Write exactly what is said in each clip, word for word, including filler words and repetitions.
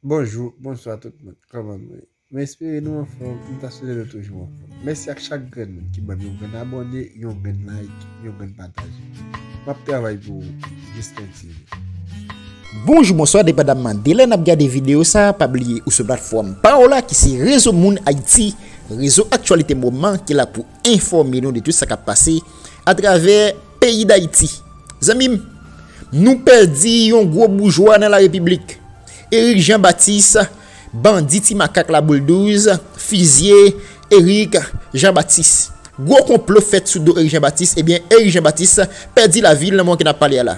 Bonjou, bonswa tout moun. Kòman nou ye? M espere nou anfòm, m ta swete nou toujou anfòm. Mèsi ak chak grenn moun ki ban m yon grenn abòne, yon grenn like, yon grenn pataje. M ap travay pou ou, Justin T V. Bonjou, bonswa, depandaman de lè n ap gade videyo sa, pa bliye ou sou platfòm pa w la ki se Rezo Moun Ayiti, rezo aktyalite moman ki la pou enfòme nou de tout sa k ap pase atravè peyi Dayiti. Zanmi m, nou pèdi yon gwo boujwa nan la repiblik. Eric Jean Baptiste, bandi Ti Makak Laboul douz, fizye Eric Jean Baptiste. Gwo konplo fèt sou do Eric Jean Baptiste, ebyen, Eric Jean Baptiste pèdi lavi l nan moman ke n ap pale a la.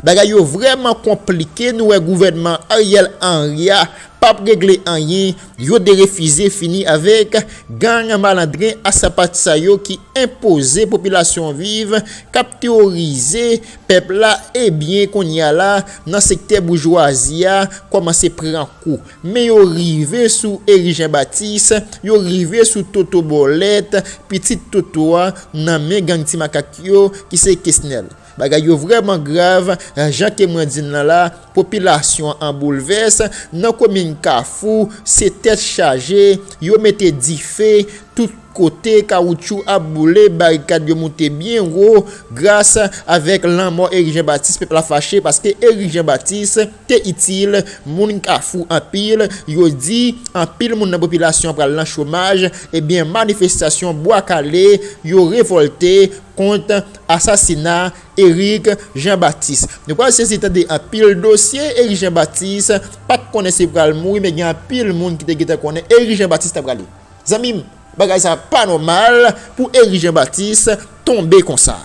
Bagay yo vrèman konplike, nou wè gouvènman Ariel Henry a p ap regle anyen, yo derefize fini avèk gang malandren a sapat sa yo ki enpoze popilasyon viv, k ap teworize pèp la, ebyen, kounye a la, nan sektè boujwazi a, kòmanse pran kou. Men yo rive sou Eric Jean Baptiste, yo rive sou Toto Bòlèt, pitit Toto a, nan men gang Ti Makak yo, ki se Kesnel. Bagay yo vrèman grav, jan ke mwen di n lan la, popilasyon an boulvès, nan komin Kafou, se tèt chaje, yo mete dife tout kote, kawoutchou ap boule, barikad yo moute byen wo, gras avèk lanmò Eric Jean Baptiste, pèp la fache, paske Eric Jean Baptiste te itil moun Kafou anpil, yo di anpil moun nan popilasyon an pral nan chomaj, ebyen manifestasyon Bwa Kale, yo revòlte kont asasina Eric Jean Baptiste. Nou pral sezi tande anpil dosye Eric Jean Baptiste, pa t konnen si l pral mouri, men gen anpil moun ki te gentan konnen Eric Jean Baptiste ta prale. Zanmi m, bagay sa pa nòmal pou Eric Jean Baptiste tonbe konsa.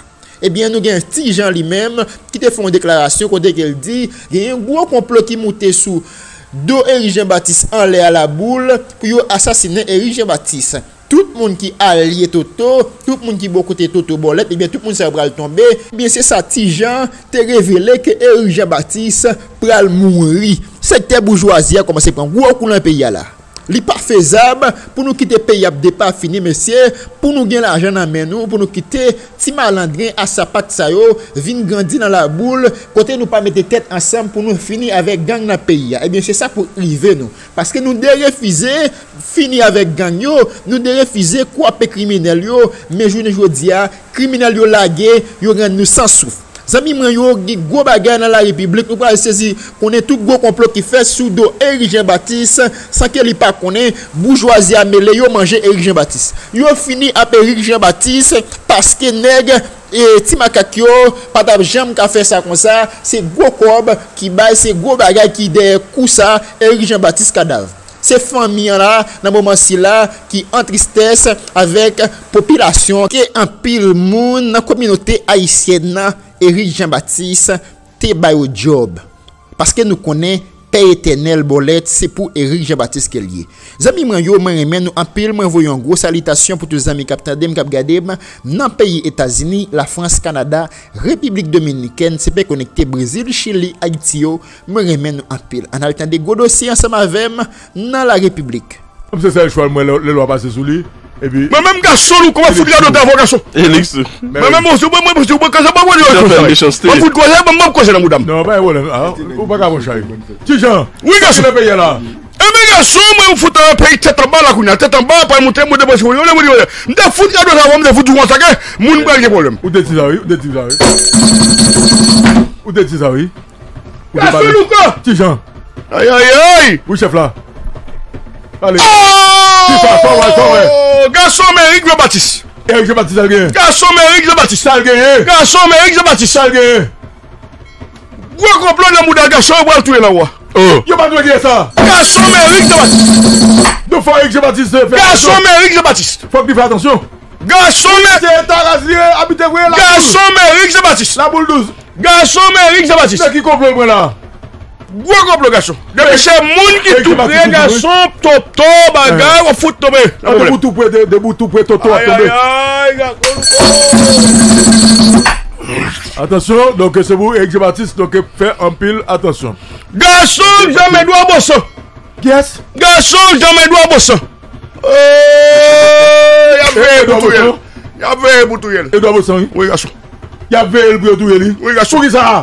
Ebyen, nou gen Ti Jan li menm ki te fè yon deklarasyon kote ke l di genyen gwo konplo ki moute sou do Eric Jean Baptiste anlè a Laboul pou yo asasinen Eric Jean Baptiste. Tout moun ki alye Toto, tout moun ki bò kote Toto Bòlèt, ebyen, tout moun sa yo pral tonbe. Ebyen, se sa Ti Jan te revele ke Eric Jean Baptiste pral mouri. Sektè boujwazi a kòmanse pran gwo kou nan peyi a la. Li pa fezab pou nou kite peyi ap depafini, mesye, pou nou gen lajan nan men nou, pou nou kite ti malandren a sapat sa yo vin grandi nan Laboul, kote nou pa mete tèt ansanm pou nou fini avèk gang nan peyi a. Ebyen, se sa pou rive nou. Paske nou derefize fini avèk gang yo, nou derefize kwape kriminèl yo, men jounen jodi a, kriminèl yo lage, yo rann nou san souf. Zanmi mwen yo, gen gwo bagay nan la repiblik, nou pral sezi konnen tout gwo konplo ki fèt sou do Eric Jean Baptiste, san ke li pa konnen, boujwazi a mele, yo manje Eric Jean Baptiste. Yo fini ap Eric Jean Baptiste, paske nèg, e, Ti Makak yo pa t ap janm ka fè sa konsa, se gwo kòb ki bay, se gwo bagay ki dèyè kou sa, Eric Jean Baptiste kadav. Se fanmi an la, nan moman sila, ki an tristès avèk popilasyon, ke anpil moun nan kominote ayisyèn nan, Eric Jean Baptiste te ba yo djòb. Paske nou konnen Pè Etènèl Bòlèt se pou Eric Jean Baptiste ke l ye. Zanmi mwen yo, mwen renmen nou anpil, mwen voye yon gwo salitasyon pou tout zanmi k ap tande m, k ap gade m nan peyi Etazini, Lafrans, Kanada, Repiblik Dominikèn, se pè konekte Brezil, Chili, Ayiti yo, mwen renmen nou anpil. Ann al tande gwo dosye ansanm avè m nan la repiblik. Mwen se sèl chwa l mwen lè, lè lwa pase sou li. Epi mwen menm gason, nou kòman fout gade travay gason. Elix. Mwen menm mwen si mwen mwen si mwen kansa mwen mwen Ti Jan fè mechanste. Mwen fout koze, mwen mwen koze nan mouda m. Non, pa gen pwoblèm. Ah, ou pa ka pran chay. Ti Jan. Wi, gason. Nan peyi a la. Ebyen, gason, mwen fout an peyi tèt anba la kounye a, tèt anba, pa monte, monte, monte, monte, monte. M te fout gade travay, m te fout di konsa ke moun pral gen pwoblèm. Ou te di sa wi, ou te di sa wi. Ou te di sa wi. Ou te pale. Gason Louko! Ti Jan. Ay, ay, ay! Wi, chèf la. Ale. Oh! Ki sa, sa w wè, sa w wè? Gason m Eric Jean Baptiste. Eric Jean Baptiste, sa l genyen? Gason m Eric Jean Baptiste. Sa l genyen? Gason m Eric Jean Baptiste. Sa l genyen? Gwo konplo nan mouda gason yo pral touye nan wa. Oh. Yo pa dwe gen sa. Gason m Eric Jean Baptiste. Donk fò Eric Jean Baptiste fè atansyon. Gason m Eric Jean Baptiste. Fòk li fè atansyon. Gason m. Se Taraz li ye, abite vre la. Gason m Eric Jean Baptiste. Laboul douz. Gason m Eric Jean Baptiste. Nan ki konplo l pran la? Gwo konplo gason. Depi se moun ki tou pre gason, Toto, bagay, w ap fout tonbe. Nan pwoblèm. Depi w tou pre, de- depi w tou pre Toto ap tonbe. Ay, ay, ay, gason. Atansyon, donk se pou Eric Jean Baptiste, donk fè anpil atansyon. Gason, janm Edouard Boson. Yes. Gason, janm Edouard Boson. Oh, y ap veye pou touye l. Y ap veye pou touye l. Edouard Boson, wi. Wi, gason. Y ap veye l pou yo touye li. Wi, gason. Poukisa?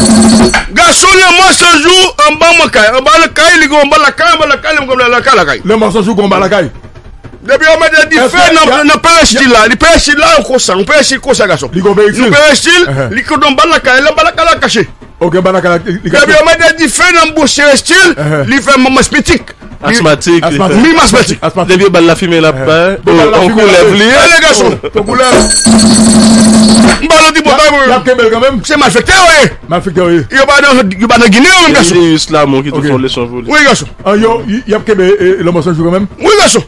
Gason, lanmò san jou anba lakay. Anba lakay, li gen anba lakay, anba lakay, li gen anba lakay, lakay. Lanmò san jou gen anba lakay. Depi yo mete dife nan, nan perestil la, li perestil la, yon konsa, yon perestil konsa, gason. Li gen perestil? Yon perestil, li konn anba lakay, anba lakay la kache. Ok, anba lakay la, li kache. Depi yo mete dife nan bouch perestil, li fè masmatik. Asmatik. Li asmatik. Depi yo ba l lafimen l ap bay. Yon koulèv li ye. Gade gason. Yon koulèv. M ba l yon ti bòkay pou yo. Y ap kenbe l kanmenm? Se malfektè yo ye. Malfektè yo ye. Yo pa nan, yo pa nan Ginen yo menm, gason. Wi, gason. An, yo, y, y ap kenbe, e, lanmò san jou kanmenm? Wi, gason.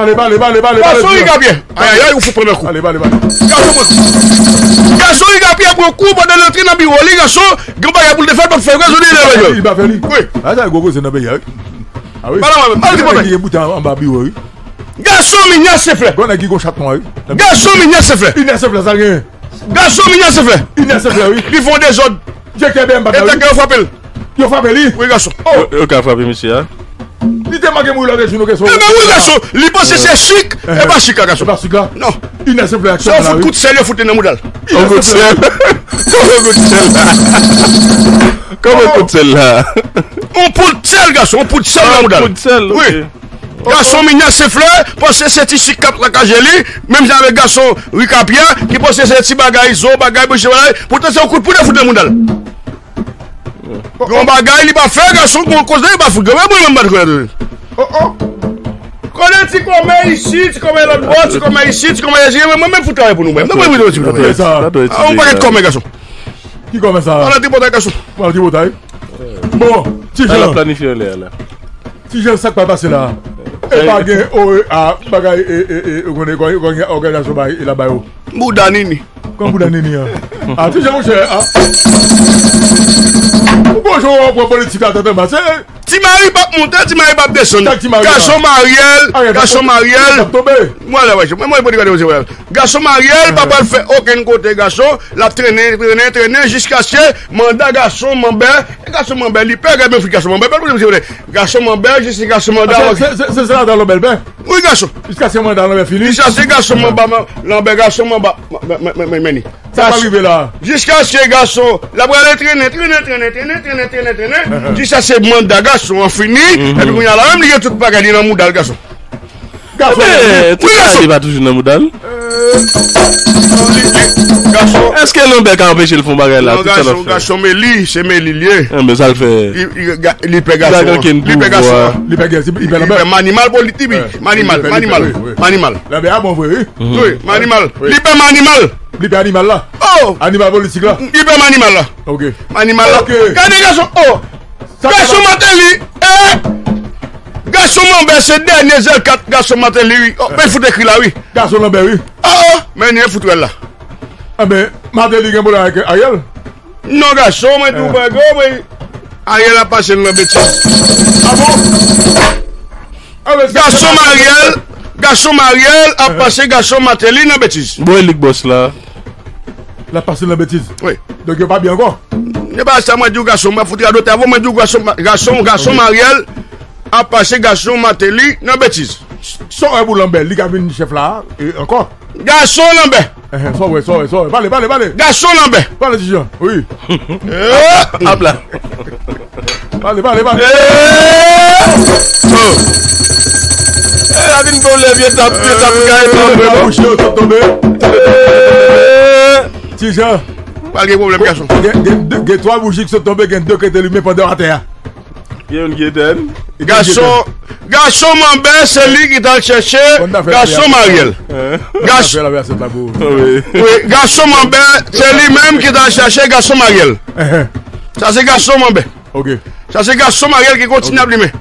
Pale, pale, pale, pale, pale. Gason Riga Pyè. Ayayay, ou fout pran kou. Pale, pale, pale. Gason pran kou. Gason Riga Pyè pran kou pandan l antre nan biwo li, gason, gen bagay pou l te fè, l p ap fè, gason li leve yo. Li pa fè li. Wi. A, sa gwo koze nan peyi a, wi. A wi. Pale mwen, pale ti papa. Ki gen bouton anba biwo, wi. Gason Minya Senflè. Gwo nèg ki gon chat nwa, wi. Gason Minya Senflè. Minya Senflè, sa l gen. Gason Minya Senflè. Minya Senflè, wi. Li fè yon dezòd. Direktè B M pa la, wi. Yo frape l. Yo frape li. Wi, gason. Oh. Yo, yo ka frape misye a. Li te manke mouri lòt jou, nou ke so. Ebyen, wi, gason. Li panse se sik. E pa sik la, gason. E pa sik la. Non. Minya Senflè. Se yon fout kout sèl, yo fout li nan mouda l. Yon kout sèl. Kòman kout sèl la? Kòman kout sèl la? Yon poud sèl, gason. Yon poud sèl nan mouda l. Yon poud sèl, wi. Gason Minya Senflè, panse se ti sik k ap sakaje li, menm jan avèk gason Riga Pyè, ki panse se ti bagay, zo, bagay, bouche, bagay, poutan se yon kout poud yo fout nan mouda l. Gon bagay li pa fè, gason, gon koze li pa fout, gason, mwen menm bat koze. Oh, oh. Konnen ti kòmè isi, ti kòmè lòt bò, ti kòmè isi, ti kòmè isi, mwen menm fout travay pou nou, mwen. Mwen menm fout travay. Sa. A, yon pakèt kòmè, gason. Ki kòmè sa? Ala tripotay, gason. Ala tripotay. Bon, ti jan. Ala planifye lè a la. Ti jan, sa k pral pase la? E pa gen O E A, bagay, e, e, e, ou konnen, ou konnen, òganizasyon bay, e la bay ou. Bouda nini. Kon bouda nini an? A, ti jan, monchè, a. Ou gon jan w ap pran politik la, tèt anba. Se Ti Mari p ap monte, Ti Mari p ap desann. Gason Maryèl, gason Maryèl. Mwen la, wè, mwen, mwen, mwen, mwen, mwen, Gason Maryèl pa pral fè okenn kote, gason. L ap trennen, trennen, trennen, jiskaske manda gason Manbè. E gason Manbè, li pè, gade byen fout gason Manbè. Bèl pou se vre. Gason Manbè, jiskaske manda. Se, se, se, se senatè Lanbè, l pè? Wi, gason. Jiskaske manda Lanbè fini. Jiskaske gason Manbè, Lanbè, gason Manbè, men, men, men, men, men, ni. Sa k pral rive la? Jiskaske gason, l ap pral trennen, trennen, trennen, jiskaske manda gason an fini, epi kounye a la, menm li gen tout bagay li nan mouda l, gason. Gason. Ebyen, tout bagay li pa toujou nan mouda l. Gason. Èske Lanbè ka anpeche l fè yon bagay la? Non, gason, gason, men li, se men li l ye. Enben, sa l fè? Li, li, ga-, li pè gason an. Li pè gason an. Li pè gason, li pè Lanbè. Li pè manimal politik, wi. Manimal, manimal, manimal. Lanbè a bon vre, wi. Wi, manimal. Li pè manimal. Li pè animal la. Oh! Animal politik la. Li pè manimal la. Ok. Manimal la. Ok. Gade gason, oh! Gason Mateli, eh! Gason Manbè se dènye zèl kat gason Mateli, wi. Oh, men fout ekri la, wi. Gason Lanbè, wi. Oh, oh, men ni fout wè l la. Enben, Mateli gen pwoblèm avèk Ariel? Non, gason, mwen di w bagay, mwen. Ariel ap pase l nan betiz. A bon? Gason Maryèl, gason Maryèl ap pase gason Mateli nan betiz. Bon, e li k bòs la. L ap pase nan betiz. Wi. Donk yo pa byen ankò. Se pa sa mwen di w gason, mwen fout radotay avè w, mwen di w gason, gason, gason Maryèl ap pase gason Mateli nan betiz. Sa w wè pou Lanbè, li ka vin chèf la, e, ankò? Gason Lanbè. Enhen, sa w wè, sa w wè, sa w wè. Pale, pale, pale. Gason Lanbè. Pale, ti jan. Wi. Eh. Ap la. Pale, pale, pale. Eh. Oh. Eh, la vin bon lè vye tap, vye tap, kay, tap, tap, tap. Bouch yo sot tonbe. Eh. Ti jan. Pral gen pwoblèm, gason. Gen, gen, gen twa bouji ki sot tonbe, gen de ki te limen pandan atè a. Gen youn ki etèn. Gason, gason Manbè, se li ki t al chèche gason Maryèl. Wi, gason Manbè, se li menm ki t al chèche gason Maryèl. Sa se gason Manbè. Ok. Sa se gason Maryèl ki kontinye ap limen.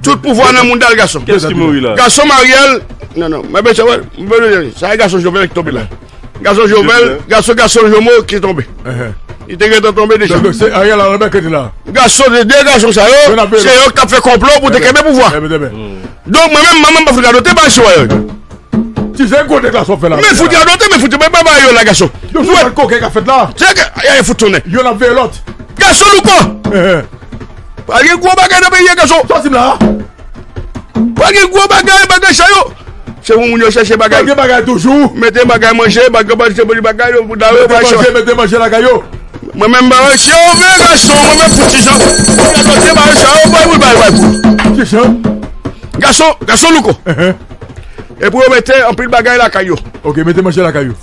Tout pouvwa nan mouda l, gason. Kiyès ki mouri la? Gason Maryèl. Non, non, mwen bezwen wè, mwen bezwen, sa e gason Jovenel ki tonbe la. Gason Jovenel, gason, gason Jomo ki tonbe. Li te gentan tonbe deja. Donk, se Ariel Lambert ki te la. Gason, de, de gason sa yo, se yo k t ap fè konplo pou te kenbe pouvwa. Donk, mwen menm, mwen menm, m pa fout radote bagay sou yo. Ti zen kote klas w ap fè la. Men fout radote, men fout, men pa bagay yo la, gason. Yo sou koke k ap fèt la. Se ke, ay, ay, fout tounen. Yo n ap veye lòt. Gason Louko. Pa gen gwo bagay nan peyi a, gason. Sòti m la. Pa gen gwo bagay, bagay sa yo. Se pou moun yo chèche bagay. Gen bagay toujou. Mete bagay manje, bagay manje pou li bagay yo pou dawe yo pa chwa. Mete manje lakay yo. Mwen menm ba yo si yo vle gason, mwen menm pou ti jan. Gason se ba yo sa yo bay pou bay bay pou. Ti jan. Gason, gason louko. E pou yo mete anpil bagay lakay yo. Ok, mete manje lakay yo.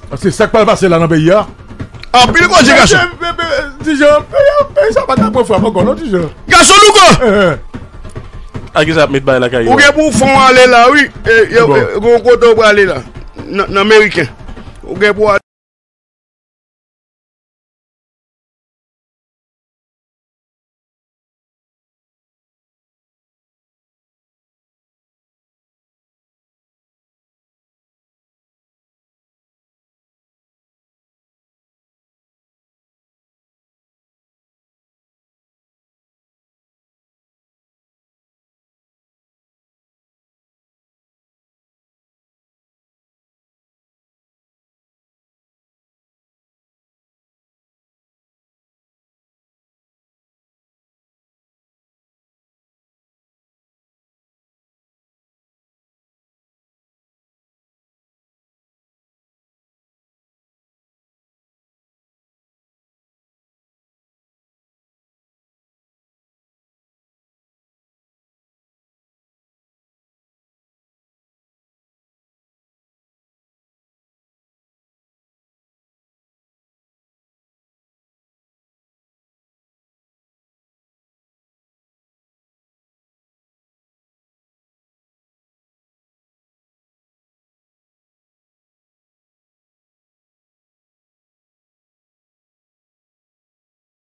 Paske sa k pral pase la nan peyi a. Anpil koze gason. Ti jan, peyi sa pa ka pran frap ankò non ti jan. Gason louko. A ki sa ap met bay lakay yo? Ou gen pou fon ale la wi. Gon kote ou prale la. Nan meriken. Ou gen pou